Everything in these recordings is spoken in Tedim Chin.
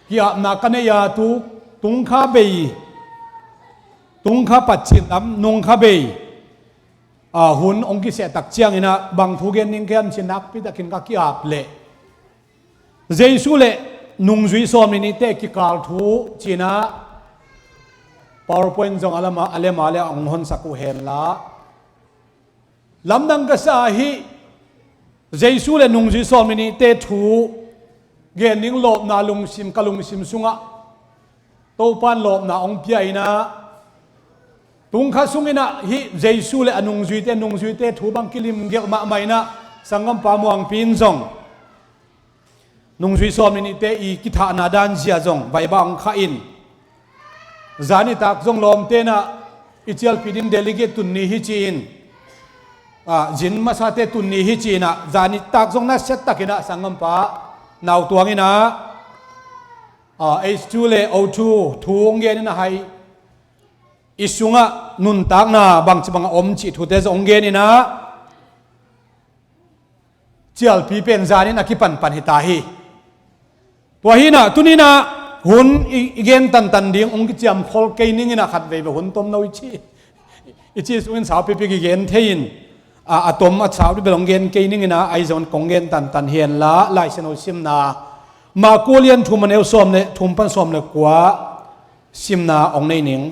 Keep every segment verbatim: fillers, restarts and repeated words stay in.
ki-apna ka nei a, tu tungkha bei, tungkha patchin lam nungkha bei, a, hun hong kiseh tak ciangin ah bang thu gen ding ka hiam ci-in nakpi takin ka ki-ap leh, Jesu le nungzui sawm le nihte kikal thu ci-in ah PowerPoint zong a lama, a lema le hong honsak uh hen la. Lamdang ka sa ahi, Jesu le nungzui sawm le nihte thu gen ding lawpna lungsim, ka lungsim sungah Topa'n lawpna hong pia in ah, tungkha sungin ah hih Jesu le a nungzuite, nungzuite thu bang kilim gelh mahmah in ah, sanggampa Muangpi in zong nungzui sawm le nihte i kithahna dan zia zong vaiba hong khah in, zan nitak zong lawmte in ah i cialpi ding delegate tun ni hi ci-in, a, zin masate tun ni hi ci-in ah, zan nitak zong nasia takin ah sanggampa Nau Tuang in ah, a, H two le O two thu hong gen in ah, hai i sungah nuntakna bangci bang a om cih thute zong hong gen in ah, cialpi pen zanin a kipanpan hi ta hi. Tua hi in ah, tuni in ah hun i, i gen tantan ding hong kiciam khol kei ning in ah, khat veivei hun tomno i ci, i ci sungin saupipi kigen thei in, a, a tom a sau dih bel hong gen kei ning in ah, ahi zongin kong gen tantan hi hen la, Lai Siangtho simna Marku a lian thum a neu sawm le thum pan sawm le kua simna hong nei ning.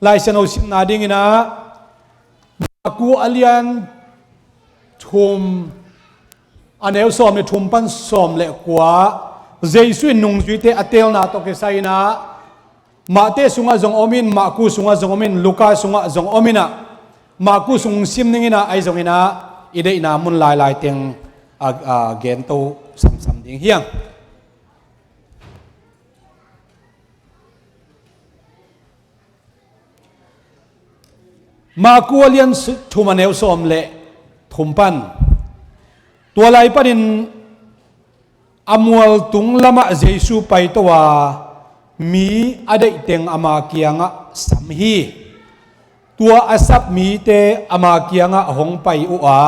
Lai Siangtho simna dingin ah Marku a lian thum a neu sawm le thum pan sawm le kua, Jesu in nungzuite a teelna tawh kisai in ah Mate sungah zong om in, Marku sungah zong om in, Luka sungah zong om in ah, Marku sung sim ning in ah, ahi zongin ah i deihna mun lailai teng a, a, gento samsam ding hi hang. Marku a lian thum a neu sawm le thum pan. Tua lai panin a mualtung lamah Jesu paito a, mi a deih teng ama kiangah sam hi. Tua a sap mite ama kiangah hong pai uh a,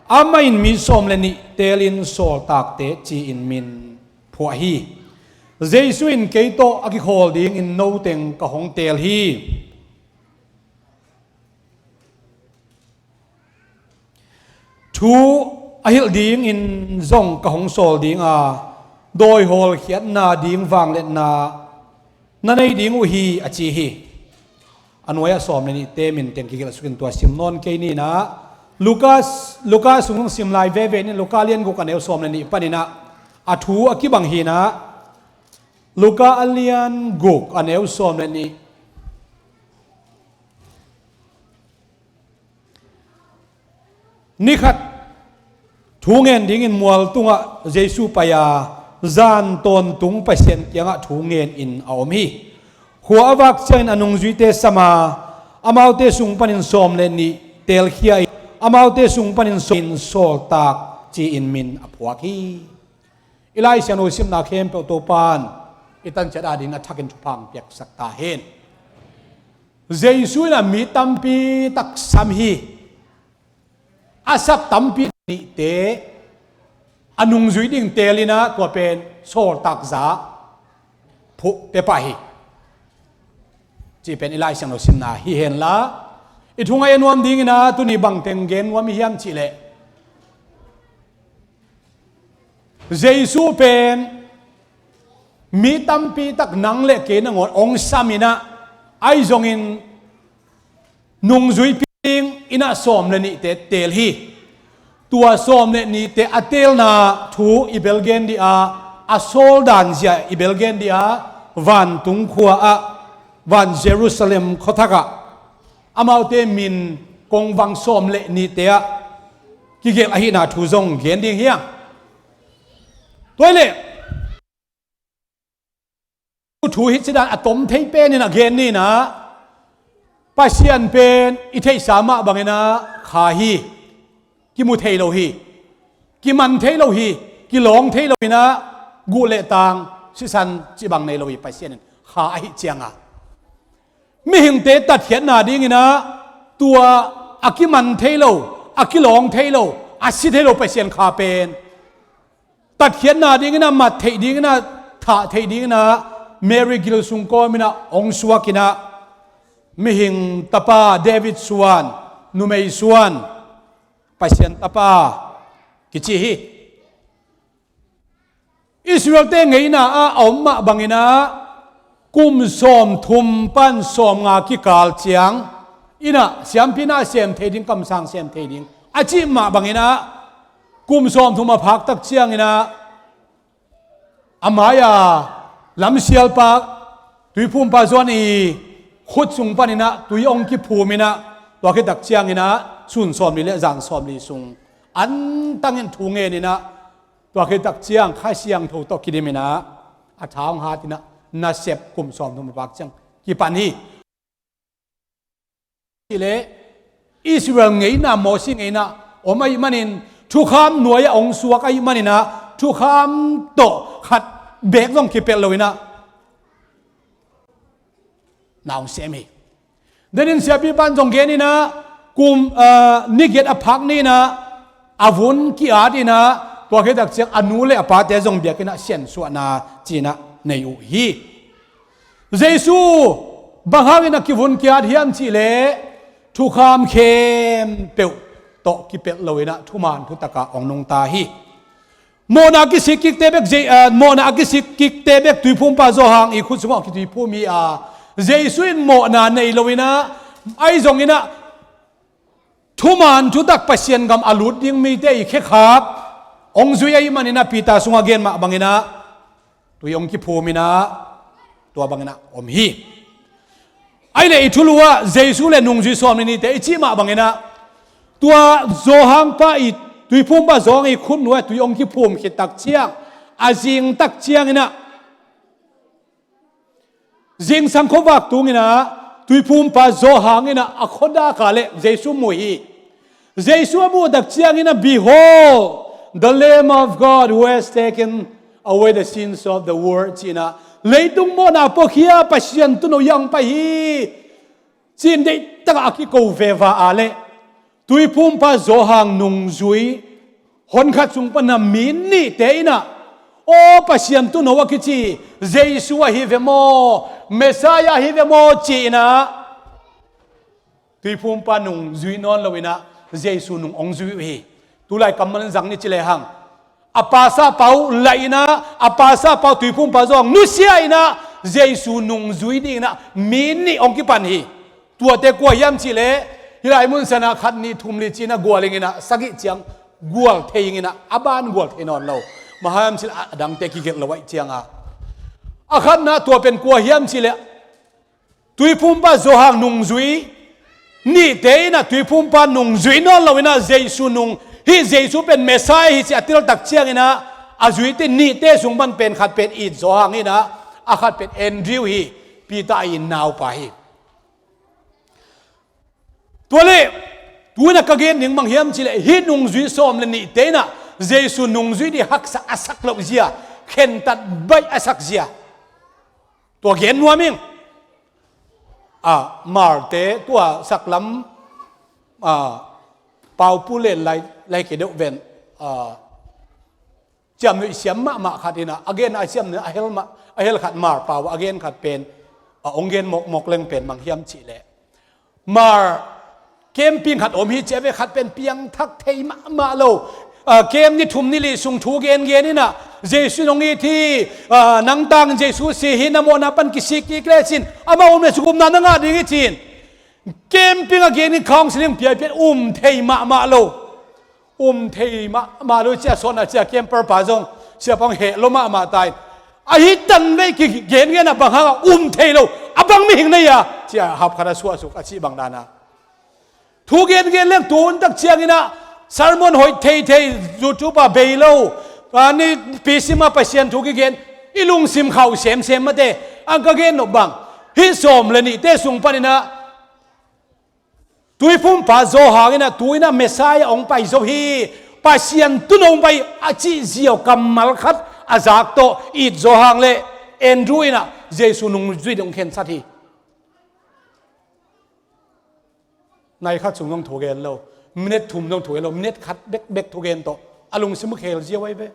amah in mi sawm le nih teelin sawltakte ci-in min phuah hi. Jesu in, "Kei tawh a kikhawl dingin no teng ka hong teel hi. Thu a hilh dingin zong ka hong sawl ding a, dawi hawlkhiatna ding vangliatna na nei ding uh hi," a ci hi. A nuai-ah sawm le nihte min teng kigelh sukin tua sim nawn kei ni in ah, Luka, Luka sung sim lai veve in, Luka lian guk a neu sawm le nih panin ah a thu a kibang hi in ah, Luka a lian guk a neu sawm le nih. Nikhat thu ngen dingin mual tungah Jesu pai a, zan tawntung Pasian kiangah thu ngenin a om hi. Khua a vak ciangin a nungzuite sam a, amaute sung panin sawm le nih teelkhia in, amaute sung panin sawm in sawltak ci-in min a phuak hi. I Lai Siangtho simna khempeuh Topa'n i tanciat adingin a thakin thupha hong piaksak ta hen. Jesu in ah mi tampi tak sam hi. A sap tampi nihte a nungzui ding teel in ah, tua pen sawltakza phuh pia pah hi. Cih pen i Lai Siangtho simna hi hen la, i thu ngaih a nuam dingin ah tuni bang teng gen nuam i hiam cih leh, Jesu pen mi tampi tak nang le kei nangawn hong sam in ah, ahi zongin nungzuipi dingin ah sawm le nihte teel hi. Tua sawm le nihte a teelna thu i bel gen dih a, a sawl dan zia i bel gen dih a, vantung khua ah, van Jerusalem khuathak ah, amaute min kongvang sawm le nihte ah kigelh ahihna thu zong gen ding hi hang. Tua hi leh, thu hi ci dan a tom thei pen in ah gen ni in ah, Pasian pen i theihsa mah bangin ah kha hi. Kimu thei lo hi. Kiman thei lo hi. Kilawng thei lo in ah, guh le tang, sisan cih bang nei lo hi. Pasian in kha ahih ciangin, mihingte tatkhiatna dingin ah tua a kiman thei lo, a kilawng thei lo, a si thei lo Pasian kha pen tatkhiatna dingin ah, mat theih dingin ah, thah theih dinginah Mary gil sung kawminah hong suakinah mihing tapa David suan, numei suan, Pasian tapa kici hi. Israelte ngeina ah a om mah banginah kum sawmthum pan sawmnga kikal ciang innah siampi na sem thei ding, kamsang sem thei ding a cih mah banginah kum sawmthum a phaktak cianginah a mai-a lamsialpa tuiphumpa Johan i khut sung paninah tui hong kiphuminah tua khittak cianginah sun sawmli le zan sawmli sung antangin thu ngeninah tua khittak ciang Kha Siangtho tawh kidiminah a tha hong hatinah nasep kum sawmthum a phak ciang kipan hi. Hileh Israel ngeina, Mosi ngeina om ahih manin thukham nuai-ah hong suak ahih maninah thukham tawh khat beek zong kipelh loinah na hong sem hi. Denin siapipan zong geninah kum, ah, ni giat a phak ninah a vun ki-atinah tua khittak ciang a nu le a pate zong biakinnah siansuahna cinah nei uh hi. Jesu bang hangin a kivun ki-at hiam cihleh thukham khempeuh tawh kipelh loinah thuman thutakah hong nungta hi. Mawhna a kisik kikte bek Je-, ah, mawhna a kisik kikte bek tuiphumpa Johan i khut sungah kitui phum hi a, Jesu in mawhna nei loinah ahi zonginah thuman thutak Pasian gam a lut ding mite i khekhap hong zui ahih maninah Peter sungah gen mah banginah tui hong kiphuminah tua banginah om hi. Ahih leh i thulu ah Jesu le nungzui sawm le nihte i cih mah banginah tua Johan pa i tuiphumpa Johan i khut nuai tui hong kiphum khittak ciang a zingtak cianginah zingsang khuavak tunginah tuiphumpa Johan innah a khuadak a leh Jesu mu hi. Jesu a muhtak cianginah, "Behold, the Lamb of God who has taken away the sins of the world," cinah leitung mawhna puakhia Pasian tuuno hong pai hi, cin deihtakah a kiko veva a leh tuiphumpa Johan nungzui honkhat sung pana mi nihte innah, "Aw, Pasian tuuno a kici Jesu ahi ve maw, Messiah ahi ve maw?" cinah tuiphumpa nung zui nawn loinah Jesu nung hong zui uh hi. Tulai kammal in zang ni ci lehang a pasapa uh lainah a pasapa uh tuiphumpa Johan nusia innah Jesu nung zui dinginah mi nih hong kipan hi. Tuate kua hiam cihleh hih lai mun sanah khat nih thum li cinah gual inginah sagih ciang gual thei inginah a ban gual thei nawn lo. Bang hang hiam cihleh a dangte kigelh lo ahih cianga, a khatna tua pen kua hiam cihleh tuiphumpa Johan nungzui nihte innah tuiphumpa nungzui nawn loinah Jesu nung, hih Jesu pen Messiah hi ci a teltak cianginah a zuite nihte sung pan pen khat pen it Johan innah a khat pen Andrew hi, Peter a it naupa hi. Tua leh tu-inah ka gen ding bang hiam cihleh hih nungzui sawm le nihte innah Jesu nungzui ding haksa a sak loh zia, khentat baih a sak zia tua gen nuam ing. A, Marte tua saklam, a, Paupu le lai, lai kei deuh ven, a, ciamnuih siam mahmah khat innah a gen a siamnuih a hel mah, a hel khat Mar pau a gen khat pen, a hong gen mawkmawk leng pen bang hiam cihleh Mar camping khat om hi ci a ve, khat pen piangthak thei mahmah lo. A, camp ni thum ni li sung thu gengen innah Jesu in hong it hi, a, nang tangin Jesu si hi, na mawhna pan kisik kik lecin amah um le suk upna na ngah ding hi ci-in camping a gen in counseling piapian um thei mahmah lo. Um thei mahmah lo cia sawnah cia camper pa zong siapa hong heh lo mahmah ta in, ahi tanvei kigengen a bang hangah um thei lo a bang mihing na hia cia hap khat a suahsuk a cih bang dana thu gengen leng tuntak cianginah sermon hoih theithei YouTube ah bei lo, a, ni pisim a Pasian thu kigen i lungsim khauh semsem mate. Ang ka gen nop bang hih sawm le nihte sung paninah Tuiphumpa Johan innah tu-inah Messiah hong pai zo hi, Pasian tun hong pai a cih ziau kammal khat a zak tawh it Johan le Andrew innah Jesu nungzui ding hong khensat hi. Nai khat sung zong thugen lo, minute thum zong thugen lo, minute khat bekbek thugen tawh a lungsim uh khel ziau ahi ve.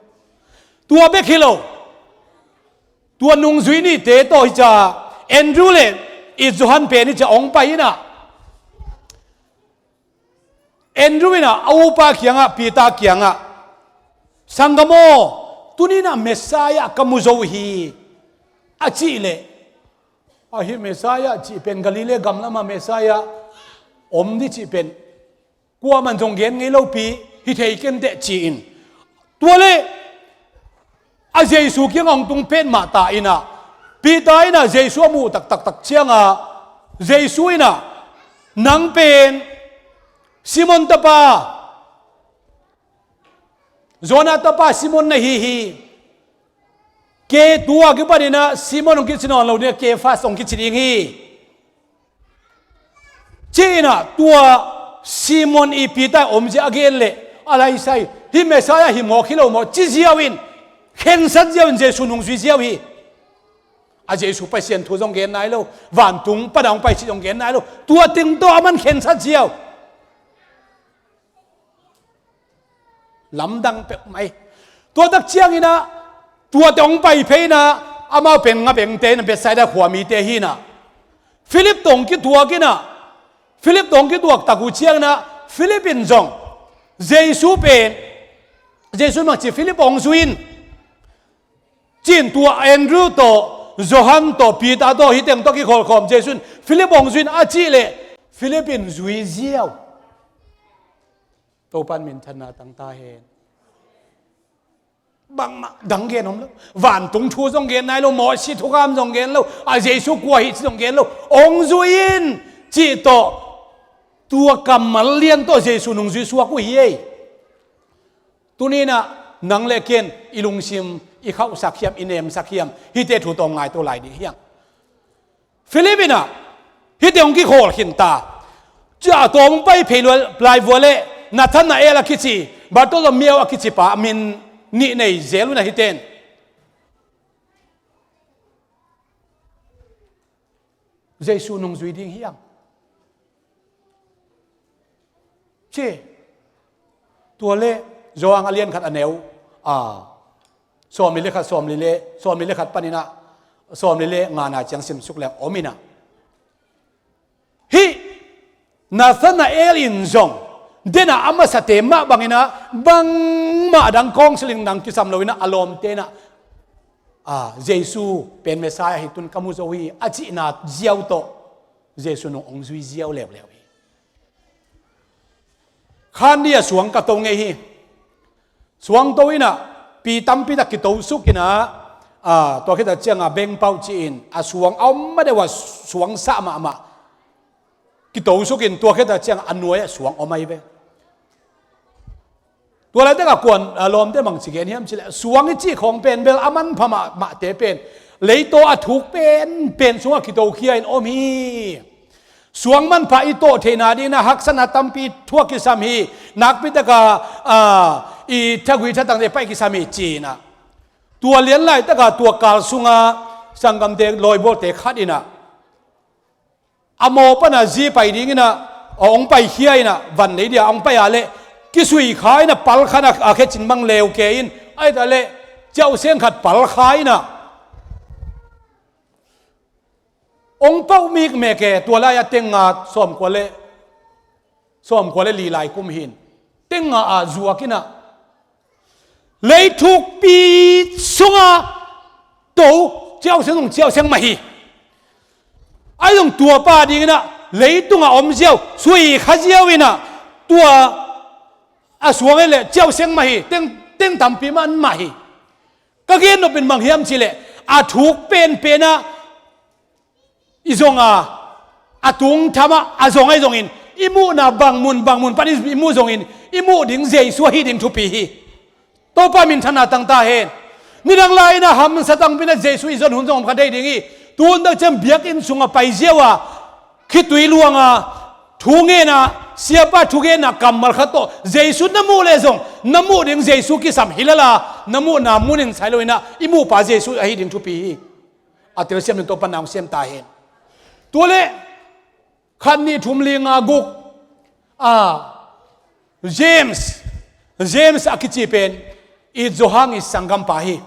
Tua bek hi lo. Tua nungzui nihte tawh hi ca, Andrew le i Johan pen hi ca hong pai inah, Andrew inah a upa kiangah, Peter kiangah, "Sanggam aw, tuni inah Messiah ka mu zo hi," a cih leh, "Ahi Messiah cih pen, Galilee gam lamah Messiah om ding cih pen kuaman zong gen ngei lopi hi thei kenteh," ci-in, tua le a Jesu kiang hong tung phet mah ta inah, Peter inah Jesu a muh taktaktak cianga, Jesu inah, "Nang pen Simon tapa, Jonah tapa Simon na hi hi. Kei tua kipaninah Simon hong kici nawn lo ding, Kefas hong kici ding hi," ci-inah, tua Simon i Peter omzia a gen leh, "A laisai, hi Messiah hi mawk hi lo maw?" ci ziau in, khensat ziau in Jesu nungzui ziau hi. A Jesu Pasian thu zong gen nai lo, vantung pana hong pai cih zong gen nai lo, tua teng tawh aman khensat ziau. Lamdang peuhmah hi. Tua tak cianginah, tuate hong pai phei inah, amau pen nga bengte inah, Bethsaida khuamite hi inah, Philip tawh hong kituak inah, Philip tawh hong kituak tak uh cianginah, Philip in zong Jesu pen, Jesu in bang ci, Philip hong zui in, ci-in tua Andrew tawh, Johan tawh, Peter tawh, hih teng tawh kikholhkhawm Jesu in Philip hong zui in a cih leh, Philip in zui ziau. Topa in minthanna tang ta hen. Bangmah dang gen om lo. Vantung thu zong gen nai lo, Moses thukham zong gen lo, a Jesu kua hi cih zong gen lo. Hong zui in cih tawh, tua kammal lian tawh Jesu nungzui suak uh hi ei. Tuni inah nang le ken i lungsim i khauhsak hiam, i nemsak hiam, hihte thu tawh ngaihto lai ding hiam? Philip inah hihte hong kikhawl khin ta. Cia tawm hong pai phei lua lai vua le Nathanael a kici, Bartholomew a kici pa min nih nei zel uh inah, hihte in Jesu nungzui ding hiam? Ci. Tua le Johan a lian khat a neu, a, sawmli le khat, sawmli le, sawmli le khat paninah, sawmli le ngana ciang simsuk leng om inah, hih Nathanael in zong, denah a masate mah banginah, bangmah dang kawng siling dang kisam loinah, a lawmte inah, a, Jesu pen Messiah hi, tun ka mu zo hi, a cihna ziau tawh Jesu nung hong zui ziau leuleu hi. Khan ni a suang ka to ngei hi. Suang to inah, pi tampi tak kito suk inah, a, tua khit a ciangah bengpauh ci-in, a suang a om ma deuh a suang sah mahmah. Kito suk in tua khit a ciangah a nuai ah suang om ahi ve. Tua laitakah kuan, a, lawmte bang ci gen hiam cih leh, suang i cih khawng pen bel a manpha mahmahte pen, leitaw a thuk penpen sungah kitokhia in om hi. Suang manpha i tawh theihna dingin a haksatna tampi thuak kisam hi. Nakpi taka, a, i thagui thatangte paih kisam hi ci-in a. Tua lian laitaka tua kal sunga sanggamte lawibawlte khat in a, a maw pana zi pai dingin a, a hong paikhia in a, van lei dia a hong pai a leh kisui kha in a, pal khat a, a khecin mang leu kei in, ahih tak leh ciauhseng khat pal kha in a, hong pauh mikmek e. Tua lai-a teng nga sawmkua le, sawmkua le li lai kum hi in, teng nga a zuak in a, lei thukpi sunga to ciauhseng zong ciauhseng mah hi. Ahi zong tua pa dingin a, leitungah om ziau, sui kha ziau in a, tua a suang e leh ciauhseng mah hi, teng, teng tampi mah mah hi. Ka gen nop in bang hiam cih leh, a thuk penpen a i zong a, a tung tham ah a zong ahi zongin, i muhna bang mun bang mun pan i, i muh zongin, i muh ding Jesu ahi ding thupi hi. Topa minthanna tang ta hen. Nidang lai-in a hamsa tangpi in a Jesu i zon hun zong om kha thei ding hi. Tu hun tak ciang biakinn sungah pai ziau a, khitui luang a, thu ngen a, siapa thugenna kammal khat tawh Jesu na muh leh zong, na muh ding Jesu kisam hi lel a, na muhna mun in sai lo in a, i muhpa Jesu ahi ding thupi hi. A telsiam ding Topa in na hong siam ta hen. Tua leh khat, nih, thum, li, nga, guk, a, James, James a kici pen i Johan i sanggampa hi.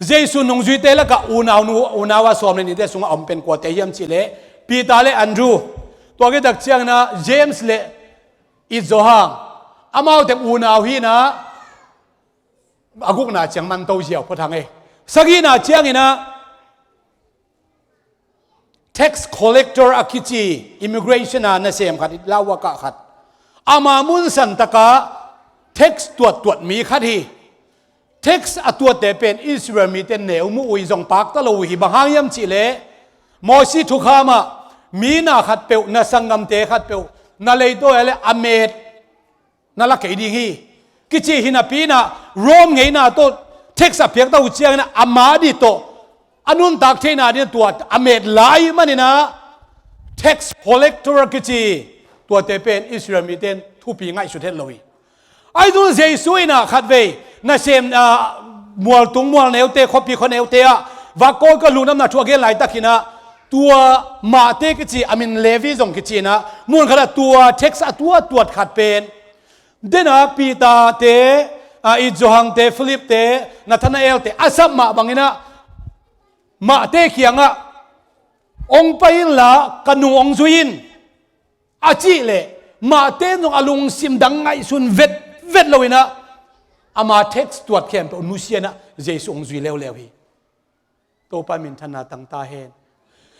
Jesu nungzuite lakah unau nu, unau a sawm le nihte sungah a om pen kuate hiam cihleh Peter le Andrew, tua khit tak ciangin ah James le i Johan, amaute unau hi in ah a gukna ciang manto ziau phot hang e. Sagihna ciangin ah tax collector a kici immigration a nasem khat, i lau a kah khat, ama mun san takah tax tuattuat mi khat hi. Tax a tuatte pen Israel mite neu mu uh hi, zong pakta lo uh hi. Bang hang hiam cihleh Mosi thukham ah mi na khatpeuh, na sanggamte khatpeuh na leitawi a le a met na la kei ding hi, kici hi napi in ah Rome ngeina tawh tax a piakta uh ciangin ah ama dih tawh a nuntak theihna ding tua a met lai manin ah tax collector kici tuate pen Israel mite in thupi ngaihsut het lo hi. Ahi zong Jesu in ah khatvei nasem, ah, mualtung mualneute, khuapi khuaneute ah vak kawikawi lungdamna thu a gen laitakin ah tua Matthai kici, a min Levi zong kici in ah mun khatah tua tax a tuattuat khat pen den a Peter te, a, i Johan te, Philip te, Nathanael te a sap mah bangin ah Matthai kiangah, "Hong pai inla ka nung hong zui in," a cih leh Matthai in zong a lungsim dang ngaihsun vetvet lo in ah ama tax tuat khempeuh nusia in ah Jesu hong zui leuleu hi. Topa minthanna tang ta hen.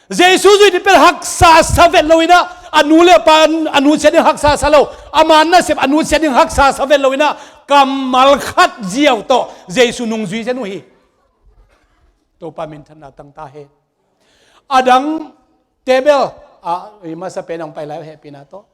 Jesu zui ding pen haksa sa vet lo in ah, a nu le a pa a nusia ding haksa sa lo, ama nasep a nusia ding haksa sa vet lo in ah kammal khat ziau tawh Jesu nungzui zen uh hi. Topa minthanna tang ta hen. A dang table, a, i masa pen hong pai lai hehpihna tawh.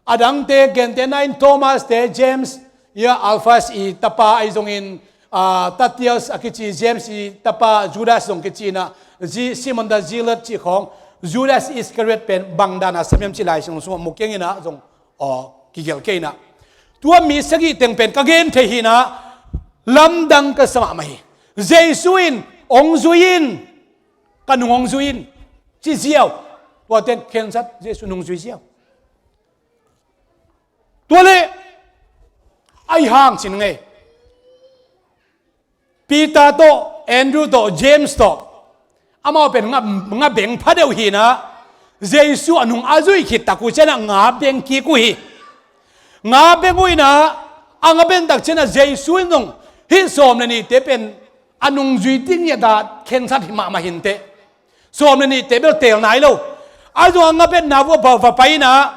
A dangte, gente na in Thomas te, James, ia Alphaeus i tapa ahi zongin, ah, Thaddeus a kici, James i tapa Judas zong kici in ah, Zi-, Simon the Zealot cih khawng, Judas Iscariot pen bang dan a sa hiam cih Lai Siangtho sungah mu keng in ah zong, aw, kigelh kei in ah. Tua mi sagih teng pen ka gen thei hi in ah, lamdang ka sa mahmah hi. Jesu in, "Hong zui in, ka nung hong zui in," ci ziau, tuate khensat Jesu nungzui ziau. Tua leh ahi hang cin ngei. Peter tawh, Andrew tawh, James tawh, amau pen nga, nga beng pha deuh hi in ah, Jesu a nung a zui khit tak uh ciangin ah nga beng kik uh hi. Nga beng uh in ah, a nga beng tak ciangin ah Jesu in zong hih sawm le nihte pen a nungzui ding hi a, khensat hi mahmah hi inteh. Sawm le nihte bel teel nai lo. Ahi zong a nga betna uh a va, va pai in ah,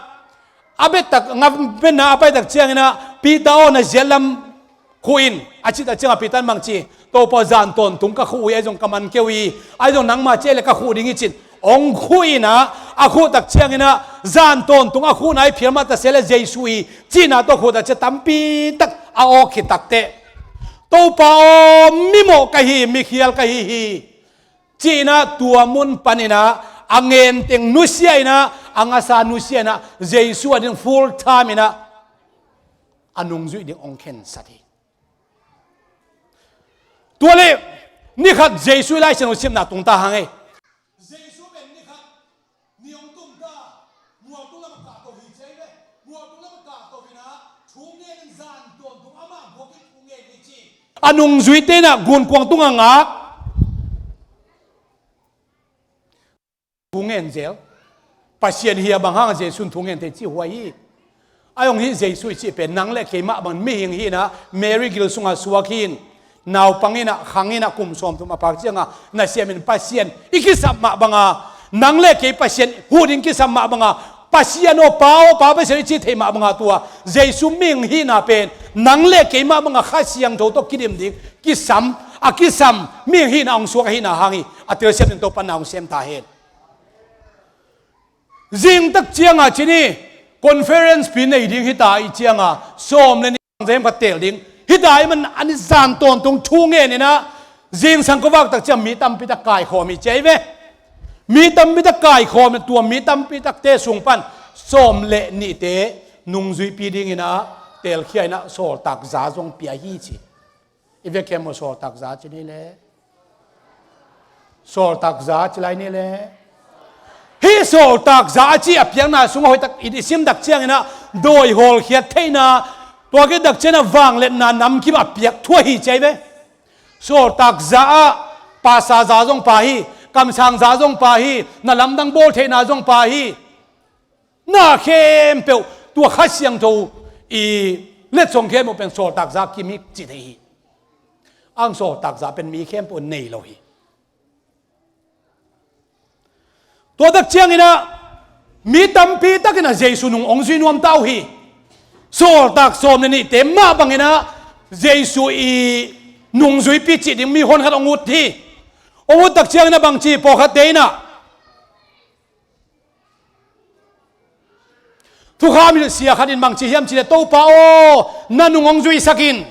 a bet tak, nga betna a pai tak ciangin ah, "Peter aw, na ziat lam khuh in," a cih tak ciangin ah Peter in bang ci, "Topa, zan tawntung ka khuh uh hi, ahi zong ka man kei uh hi, ahi zong nangma ci leh ka khuh ding hi," ci in hong khuh in ah, a khuh tak ciangin ah, zan tawntung a khuhna hi phial mah ta se leh Jesu hi cihna tawh khuh tak ciang tampi tak a awk khit takteh, "Topa aw, mimawh ka hi, mikhial ka hi hi," ci in ah tua mun panin ah a ngen teng nusia in ah, a ngasa nusia in ah, Jesu a ding full time in ah a nungzuih ding hong khensat hi. Tua leh ni khat Jesu i Lai Siangtho simna tung ta hang ei. Jesu pen ni khat ni hong tung ta, mualtung lam a kahto hi ci ei ve. Mualtung lam a kahto in ah, thu ngen in, zan tawntung amah buak in thu ngen hi ci. A nungzuite in ah gunkuang tungah ngak, thu ngen zel. Pasian hi a, bang hang Jesu in thu ngen thei cih huai hi. Ahi zong hih Jesu i cih pen nang le kei mah bang mihing hi in ah, Mary gil sungah suak hi in, naupang in ah, khang in ah, kum sawmthum a phak ciangah nasem in Pasian i kisam mah bangah, nang le kei Pasian huh ding kisam mah bangah, "Pasian aw, Pa aw, Pa Pasian," i cih theih mah bangah, tua Jesu mihing hihna pen nang le kei mah bangah Kha Siangtho tawh kidim ding kisam, a kisam mihing hihna hong suak ahihna hang hi. A telsiam ding Topa in na hong sem ta hen. Zing tak ciangah ci ni, conference pi nei ding hi ta i ciangah, sawm le nih bang zem ka teel ding hi ta i man, a ni zan tawntung thu ngen in ah, zingsang khuavak tak ciang mi tampi tak kaikhawm hi ci ei ve. Mi tampi tak kaikhawm, tua mi tampi takte sung pan sawm le nihte nungzuihpi ding in ah teelkhia in ah sawltak za zong pia hi ci. I vekpi maw, sawltak za ci ni le. Sawltak za ci lai ni le. Hih sawltak za a cih a piakna sungah hoihtak i sim tak ciangin ah dawi hawlkhiat theihna, tua khit tak ciangin ah vangliatna namkim a piak thu ahi ci ei ve. Sawltak za ah, pastor za zong pha hi, kamsang za zong pha hi, na lamdang bawl theihna zong pha hi. Na khempeuh tua Kha Siangtho i letsong khempeuh pen sawltak za kim hi ci thei hi. Ang sawltak za pen mi khempeuh nei lo hi. Tua tak ciangin ah mi tampi takin ah Jesu nung hong zui nuam ta uh hi. Sawltak sawm le nihte mah bangin ah Jesu i nungzuipi cih ding mi honkhat hong ut hi. Hong ut tak ciangin ah bangci pawlkhatte in ah thukham hilh sia khat in bangci hiam cih leh, Topa aw, na nung hong zuisak in,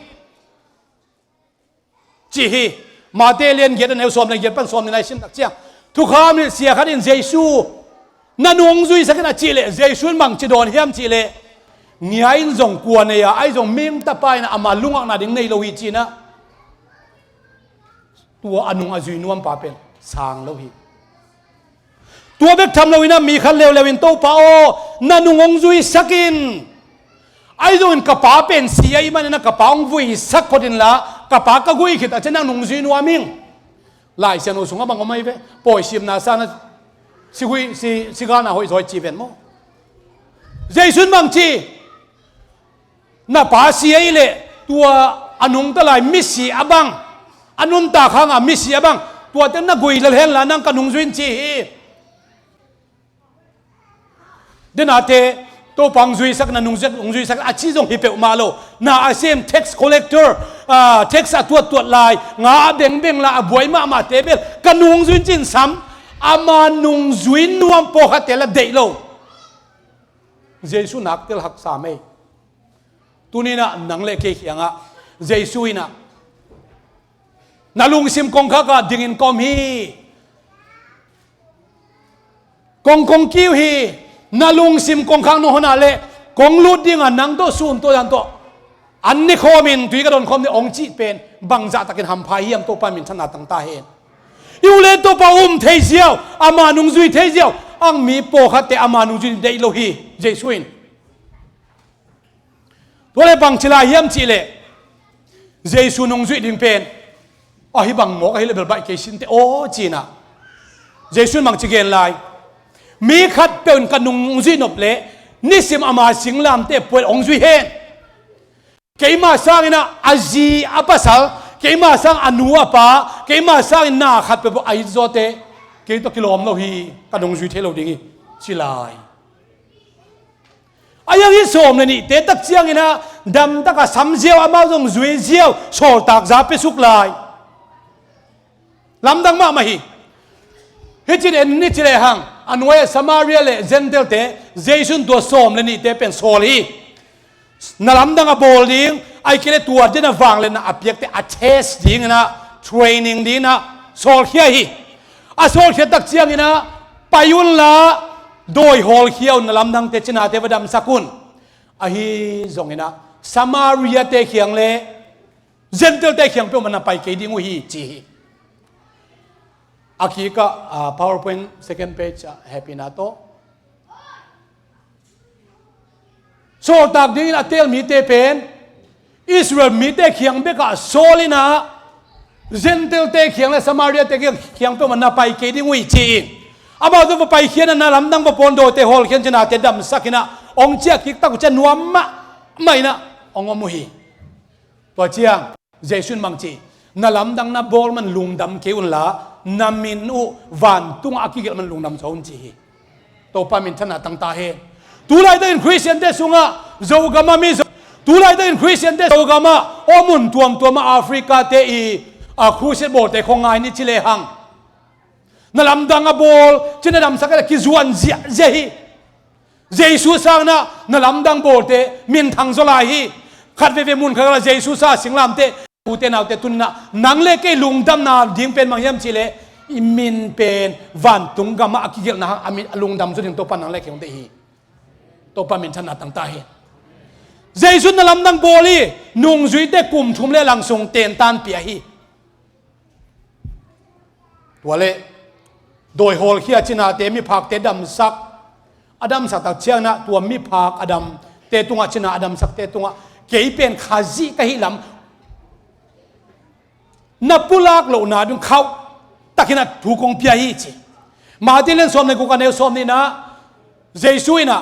ci hi. Mate lian giat a neu sawm le giat pan sawm le nihna i sim tak ciang, thukham hilh sia khat in Jesu, na nung hong zuisak in a cih leh Jesu in bangci dawn hiam cih leh, ngia in zong kua nei a, ahi zong Mihing Tapa in ama lungakna ding nei lo hi ci-in ah tua a nung a zui nuampa pen sang lo hi. Tua bek tham loin ah mi khat leuleu in, Topa aw, na nung hong zuisak in, ahi zongin ka pa pen si ahih manin ah ka pa hong vuisak phot inla, ka pa ka guih khit a ciang nang nung zui nuam ing. Lai Siangtho sungah bang om ahi ve, pawi simna sang ah si guih, si, si galna hoih zaw hi ci ven maw. Jesu in bangci, na pa si ahih leh tua a nungta lai misi a bang, a nuntak hanga misi a bang, tuate na guih lel henla nang ka nung zui in ci hi. Denate, Topa hong zuisak, na nung zuisak, hong zuisak a ci zong hi peuhmah lo. Na a sem tax collector, ah, tax a tuattuat lai, nga a bengbeng lai, a buai mahmahte bel ka nung hong zui in ci-in sam, ama nung zui nuam pawlkhatte lah deih lo. Jesu nak tel haksa mei. Tuni-in ah nang le kei kiangah Jesu in ah, na lungsim kongkhak ah dingin ka om hi. Kong, kong kiu hi. Na lungsim kongkhak nong hon a leh kong lut ding a, nang tawh sun tawh dan tawh an ne khawmin tui ka don khawm ding hong cih pen bangzah takin hampha hiam, Topa minthanna tang ta hen. I U le Topa um thei ziau, ama nung zui thei ziau, ang mi pawlkhatte ama nung zui deih lo hi, Jesu in. Tua leh bangci lai hiam cih leh, Jesu nung zuih ding pen ahi bang mawk ahi leh bel baih kei sinteh aw ci-in ah Jesu in bangci gen lai, mi khatpeuh in ka nung zuih nop leh nisim ama singlamteh puai hong zui hen. Keima sangin ah a zi a pasal, keima sang a nu a pa, keima sangin na khat peuhpeuh a it zawte kei tawh kilawm lo hi, ka nung zui thei lo ding hi, ci lai. A iang hi sawm le nihte tak ciangin ah damtak a sam ziau, amau zong zui ziau, sawltak za pia suk lai. Lamdang mahmah hi. Hih cin en ni ci lehang, a nuai-ah Samaria le Gentile-te Jesu in tua sawm le nihte pen sawl hi. Na lamdang a bawl ding, ahih kei leh tua den a vangliatna a piakte a test dingin ah, training dingin ah sawlkhia hi. A sawlkhia tak ciangin ah, pai unla, dawi hawlkhia un, na lamdangte cinate va damsak un. Ahi zongin ah Samaria-te kiang le Gentile-te kiang peuhmah na pai kei ding uh hi, ci hi. A kikah, ah, PowerPoint second page ah hehpihna tawh. Sawltak dingin a teel mite pen Israel mite kiang bekah sawl in ah, Gentile-te kiang le Samaria-te kiang, kiang peuhmah na pai kei ding uh hi, ci-in. Amau tawh va paikhia in ah, na lamdang va bawl un, dawite hawlkhia un, cinate damsak in ah, hong ciah kik tak uh ciang nuam mahmah in ah hong om uh hi. Tua ciang Jesu in bang ci, na lamdang na bawl man lungdam kei unla, na min uh vantungah a kigelh man lungdam zaw un, ci hi. Topa minthanna tang ta hen. Tulaitakin Khristiante sungah, Zogamah mi Zo, tulaitakin Khristiante Zogamah, aw mun tuamtuamah Africa-te i, a, crusade bawlte khong ngai ni ci lehang, na lamdang a bawl, ci-in a damsak a kizuan ziahziah hi. Jesu sangin ah na lamdang bawlte minthang zaw lai hi. Khat veivei mun khat khat ah Jesu sa singlamteh, ute naute, tuni-in ah nang le kei lungdamna ding pen bang hiam cih leh, i min pen vantung gamah a kigelhna hang a min, a lungdam zaw ding Topa nang le kei hong deih hi. Topa minthanna tang ta hen. Jesu in na lamdang bawl hi. Nungzuite kum thum le lang sung tentan pia hi. Tua leh dawi hawlkhia, cinate, miphakte damsak, a damsak tak ciangin ah tua miphak a damte tungah, cina a damsakte tungah, kei pen Khazih ka hih lam, na pulak lohna ding khauh takin a thu kong pia hi ci. Mate lian sawm le guk a neu sawm nihna, Jesu in a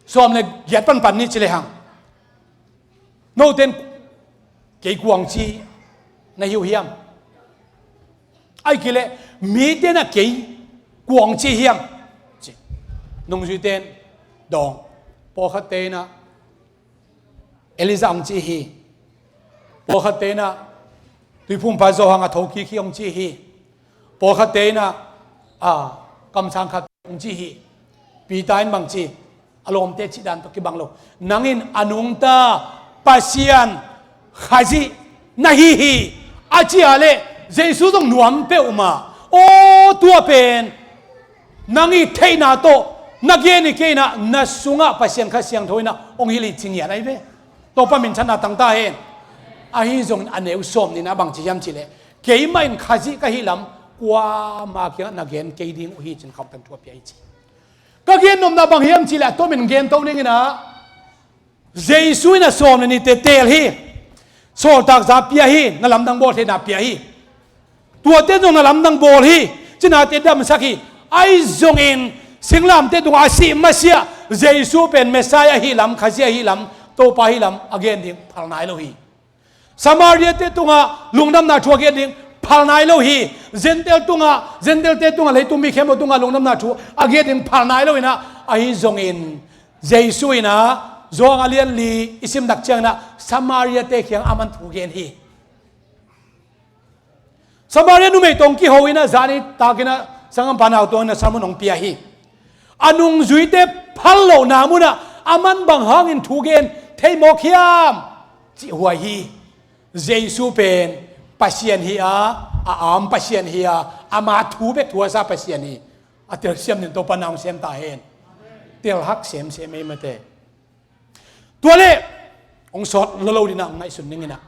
sawm le giat panpan ni ci lehang, note in kei kuang ci na hi uh hiam? Ahih kei leh mite in a kei kuang ci hiam? Ci. Nungzuite in dawng, pawlkhatte in a Elijah hong ci hi. Pawlkhatte in a Tuiphumpa Johan a thokik hi hong ci hi. Pawlkhatte in a, a, kamsang khat hong ci hi. Peter in bang ci, a lawmte cih dan tawh kibang lo. Nang in a nungta Pasian Khazih na hi hi, a cih leh Jesu zong nuam peuhmah. Aw, tua pen nang i theihna tawh na gen hi kei in a, na sungah Pasian Kha Siangtho in a hong hilh hi ci ngiat ahi ve. Topa minthanna tang ta hen. Ahi zongin a neu sawm nihna bang ci hiam cih leh, keimah in Khazih ka hih lam kuamah kiangah na gen kei ding uh hi ci-in khauhtak thu a pia hi ci. Ka gen nopna bang hiam cih leh, a tomin gen to ning in a, Jesu in a sawm le nihte teel hi. Sawltak za pia hi, na lamdang bawl theihna pia hi. Tuate zong na lamdang bawl hi, cinate damsak hi. Ahi zongin singlamteh tungah a sih masiah Jesu pen Messiah ahi lam, Khazih ahi lam, Topa ahi lam a gen ding phal nai lo hi. Samaria-te tungah lungdamna thu a gen ding phal nai lo hi. Gentile tungah, Gentile-te tungah, leitung mi khempeuh tungah lungdamna thu a gen ding phal nai lo in a, ahi zongin Jesu in a, Johan a lian li i sim tak ciangin a, Samaria-te kiangah a man thu gen hi. Samaria numei tawh kiho in a, zani takin a, sanggampa nau tawh in a sermon hong pia hi. A nungzuite phal lohna munah a man bang hangin thu gen thei mawk hiam cih huai hi. Jesu pen Pasian hi a, a am Pasian hi a, ama thu bek thuasa Pasian hi. A telsiam ning, Topa na hong sem ta hen. Telhak semsem ei mate. Tua leh hong sawt lolo ding a hong ngaihsun ning in a,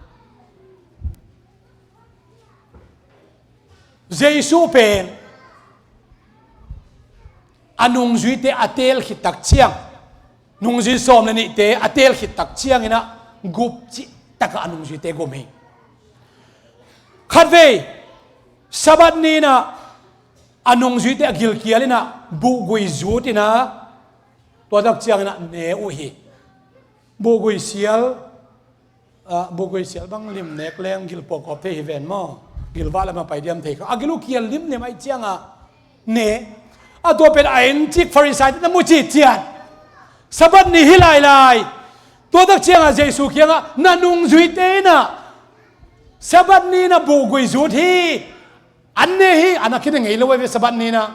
Jesu pen a nungzuite a teel khit tak ciang, nungzui sawm le nihte a teel khit tak ciangin a, gup cih takah a nungzuite gum hi. Khatvei Sabbath ni in a, a nungzuite a gilkial in a, buhgui zut in a, tua tak ciangin a ne uh hi. Buhgui sial, ah, buhgui sial bang lim nek leng gil puak kawp thei hi ven maw? Gil vah lam a pai diam thei kha. A gil uh kial limlim ahih ciangin a ne. A tua pen a encik Farisai-te na mu citciat. Sabbath ni hi lailai. Tua tak ciangin a Jesu kiangah, na nungzuite in a Sabbath ni in a buhgui zut hi. An ne hi, an a kine ngei lo ve Sabbath ni in a,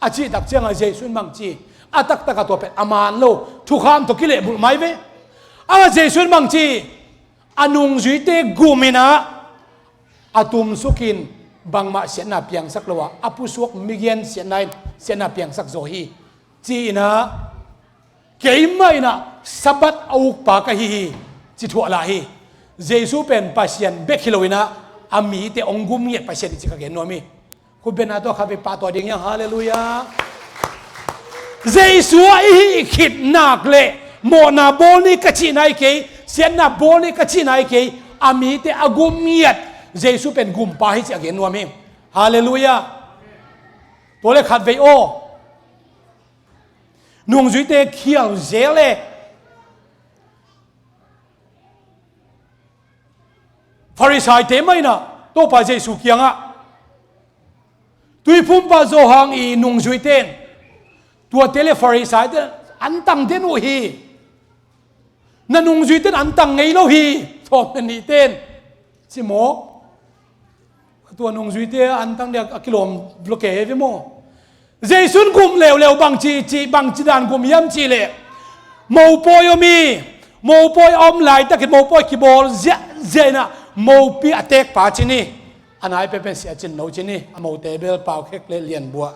a cih tak ciangin a Jesu in bang ci, a taktak a tua pen a man lo, thukham tawh kilehbulh mai ve. A Jesu in bang ci, a nungzuite gum in a, a tumsuk in bangmah siatna piangsak lo a, a pusuak migian siatna in siatna piangsak zaw hi, ci in a, keimah in a Sabbath a ukpa ka hi hi, ci thuah lah hi. Jesu pen Pasian bek hi lo in a, a mite hong gum ngiat Pasian hi ci ka gen nuam hi. Khut bengna tawh khatvei pahtawi ding hiam, halleluiah. Jesu ah i hih khit nak leh, mawhna bawl ni ka cihna hi kei, siatna bawl ni ka cihna hi kei, a mite a gum ngiat Jesu pen gumpa hi ci a gen nuam hi. Halleluiah. Tua leh khatvei aw, nungzuite khial zel e. Farisai-te mah in a, Topa Jesu kiangah, Tuiphumpa Johan i nungzuite in, tuate leh Farisai-te an tang den uh hi. Na nungzuite in an tang ngei lo hi, sawm le nihte in, ci maw? Tua nungzuite an tang ding a kilawm lo kei hi ve maw? Jesu in gum leuleu bang ci, ci, bang ci dan gum hiam cih leh, mopawi om hi, mopawi a om laitakin mopawi kibawl ziahziah in a, mopi a teekpa ci ni, a nai penpen Sia Cin No ci ni, a mote bel Pau Khek leh Lian Bua.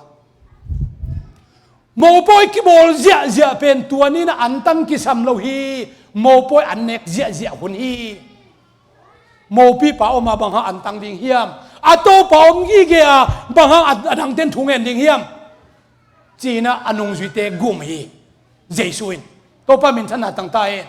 Mopawi kibawl ziahziah pen tua ni in a an tang kisam lo hi, mopawi an nek ziahziah hun hi. Mopipa om a bang hang an tang ding hiam? A topa om gige a bang hang a, a dangte'n thu ngen ding hiam? Ci-in a, a nungzuite gum hi. Jesu in. Topa minthanna tang ta hen.